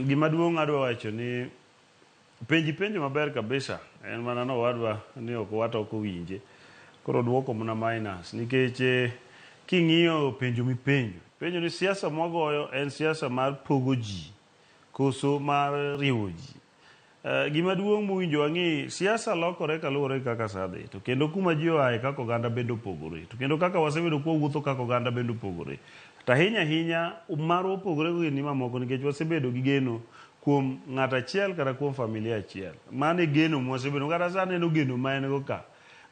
Gima duong' adwa wacho ni penji penjo maber kabisa en mana ni owadwa ni ok wato ok owinje. Koro duoko mana minus nikech eh, king'iyo penjo mipenjo, penjo ni siasa mwagoyo en siasa mar pogo ji koso mar riwo ji. Eh, gima duong' mowinjo wang'i, siasa lokore kaluwore gi kaka saa dhi, to kendo kuma ji oaye kaka oganda bende opogore, to kendo kaka wasebedo kwawuotho kaka oganda bende opogore. To ahinya ahinya marwa opogore gi ogendni mamoko nikech wasebedo gi geno kuom ng'ato achiel kata kuom familia achiel. Mano e geno mwasebedo kata sani en ogeno ma en go ka.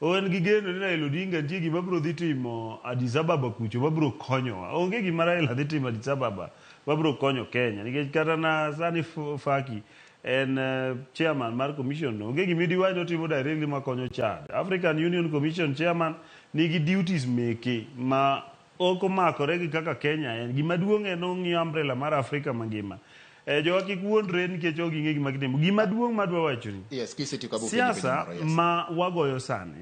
En gi geno ni Raila Odinga nitie gima biro dhi timo Addis Ababa kucho mabiro konyowa. Onge gima Raila dhi timo Addis Ababa mabiro konyo Kenya nikech kata na sani Faki en chairman mar commission no onge gima diwach ni otimo directly makonyo Chad. African Union Commission chairman nigi duties meke ma ok omakore gi kaka Kenya en. Gima duong' en ong'iyo umbrella mar Afrika mangima. Eh, jowa kik wuondre nikech ok ging'e gima gitimo. Gima duong' madwa wachoni. Yes, kisetieko abo penjo penjo Siasa moro, yes. ma wagoyo sani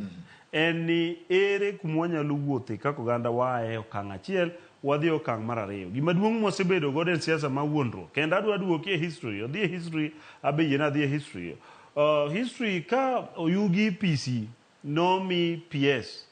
en ni ere kuma wanyalo wuothe kaka oganda waa e okang' achiel wadhi e okang' mar ariyo. Gima duong' mwasebedo godo en siasa ma wuondruok. Kendo adwa duoki e history, odhi e history, abe yiena adhi e history. History ka Oyugi PC nomi PS,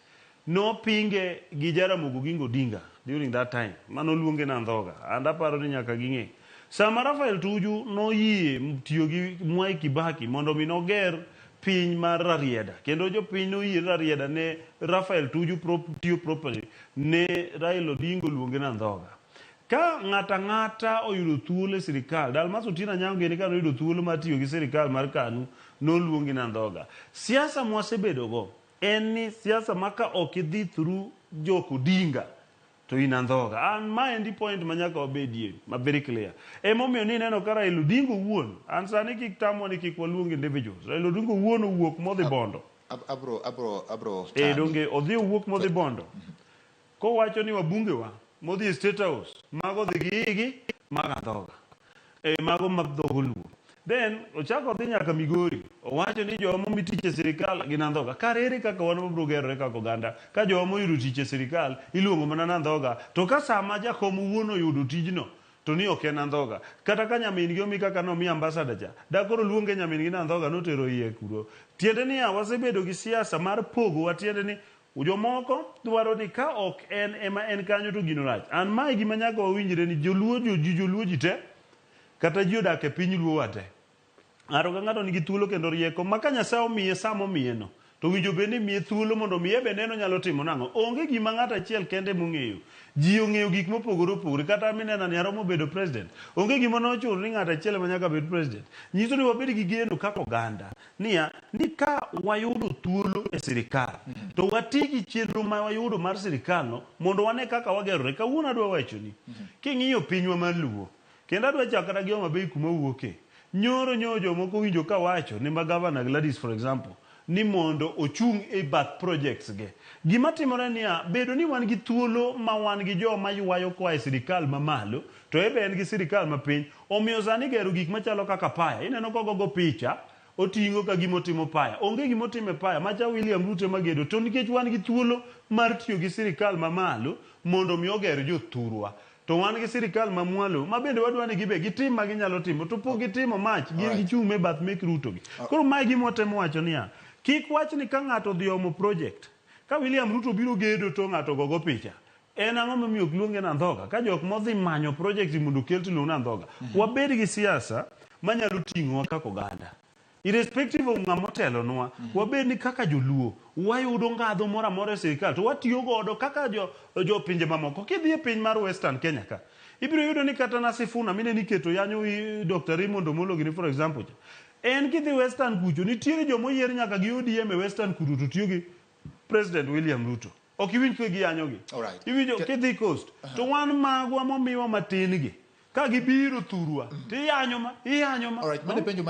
nopinge gi Jaramogi Oginga Odinga during that time, mano luonge na Ndhoga, and aparo ni nyaka ging'e. Sama Raphael Tuju noyie tiyo gi Mwai Kibaki mondo mi noger piny mar Rarieda, kendo jopiny noyie ni Rarieda ne Raphael Tuju tiyo properly, ne Raila Odinga oluonge na Ndhoga. Ka ng'ato ang'ata oyudo thuolo e sirikal, Dalmas Otieno Anyango gini ka noyudo thuolo mar tiyo gi sirikal mar KANU, noluongi na Ndhoga. Siasa mwasebedo go en ni siasa ma ka ok idhi through Jok Odinga to in andhoga. An maendi point ma nyaka wabedie ma very clear. Emomiyo ni ineno ka Raila Odinga owuon, an sani kik tamwa ni kik waluong individuals. Raila Odinga owuon owuok modhi Bondo. Abro E tami. donge odhi owuok modhi Bondo. Kowacho ni wabunge wa modhi e State House mago dhi gi igi mag andhoga. E mago mag dhogo luo. Then ochako odhi nyaka Migori. Owacho ni joma omi tich e sirikal gin andhoga. Kar ere kaka wan wabiro gerore kaka oganda ka joma oyudo tich e sirikal iluongo mana ni andhoga to ka sama jakom owuon oyudo tijno to ni ok en andhoga. Kata ka nyamin gi omi kaka nomi ambassador cha, da koro luonge nyamin gi ni andhoga notero iye kuro. Tiende niya wasebedo gi siasa mar pogowa tiende ni Jomoko dwaro ni ka ok en ema en kanyo to gino rach. An mae gima nyaka wawinjre ni joluo jo ji joluo ji te kata ji odak e piny luo wa te. Ng'ato ka ng'ato nigi thuolo kendo rieko ma ka Nyasaye omiye sama omiye no to owinjo bed ni imiye thuolo mondo mi ebe neno onyalo timo nang'o. Onge gima ng'ato achiel kende mong'eyo. Ji ong'eyo gik mopogore opogore. Kata mineno ni aromo bedo president. Onge gima nochuno ni ng'ato achiel ema nyaka bed president. Nyiso ni wabed gi geno kaka oganda niya, ni ka wayudo thuolo e sirikal to wati gi chenro ma wayudo mar sirikal no mondo wane kaka wagerore. Kawuono adwa wachoni, king'iyo pinywa mar Luo, kendo adwa chako kata gi Homa Bay kuma awuoke, nyoro nyo jomoko owinjo ka wacho ni ma Governor Gladys for example, ni mondo ochung' e bath projects ge. Gima timore niya, bedo ni wan gi thuolo ma wan gi joma ywayo koa e sirikal mamalo, to ebe en gi sirikal mapiny, omiyo sani gero gik machalo kaka paya. Ineno kogogo picha, oting'o ka gima otimo paya. Onge gima otimo e paya, macha William Ruto ema gedo. To nikech wan gi thuolo mar tiyo gi sirikal mamalo mondo mi oger jothurwa. To wan gi sirikal ma mwalo ma bende wadwa ni gibe gitim ma ginyalo timo to pok gitimo mach gin gichung' e bath mek Ruto gi. Koro mae gima watemo wacho niya, kik wach ni ka ng'ato odhi omo project, ka William Ruto biro gedo to ng'ato gogo picha, en ang'o momiyo ok luonge ni andhoga? Ka jok modhi manyo project mondo okel to iluongo ni andhoga. Wabed gi siasa manyalo ting'owa kaka oganda. Irrespective of ng'ama otelonwa, wabed ni kaka joluo wayudo ngadho moro amora e sirikal to watiyo godo kaka jo, jo pinje mamoko. Kidhi e piny mar Western Kenya ka, ibiro yudo ni kata na Sifuna mineno iketo yanyo Dr. Raymond Omolo gini for example cha. En kidhi Western kucho, nitiere joma oyier nyaka gi ODM e Western kucho to tiyo gi President William Ruto. Ok iwinj ka giyanyogi. Alright. Iwinjo kidhi Coast, to wan magwa momiwa matin gi, ka gibiro thurwa, to iyanyo ma, iyanyo ma. Alright, mano e penjo ma